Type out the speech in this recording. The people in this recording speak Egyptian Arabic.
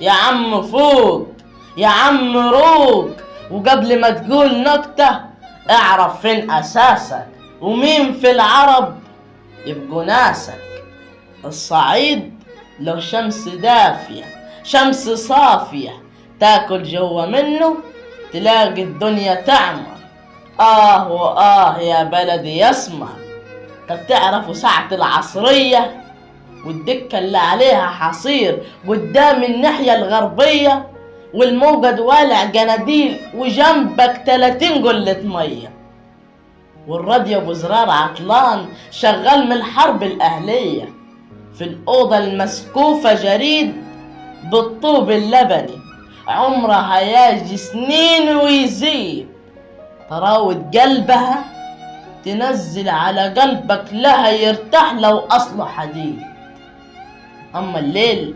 يا عم فوق، يا عم روق، وقبل ما تقول نكتة اعرف فين اساسك ومين في العرب يبقوا ناسك. الصعيد لو شمس دافية، شمس صافية، تاكل جوا منه تلاقي الدنيا تعمر. آه وآه يا بلدي يسمر. طب تعرفوا ساعة العصرية والدكة اللي عليها حصير قدام الناحية الغربية، والموجد والع جناديل وجنبك 30 قلة مية، والراديو ابو زرار عطلان شغال من الحرب الأهلية، في الأوضة المسكوفة جريد بالطوب اللبني عمرها ياجي سنين ويزيد، تراود قلبها تنزل على قلبك لها يرتاح لو أصله حديد. أما الليل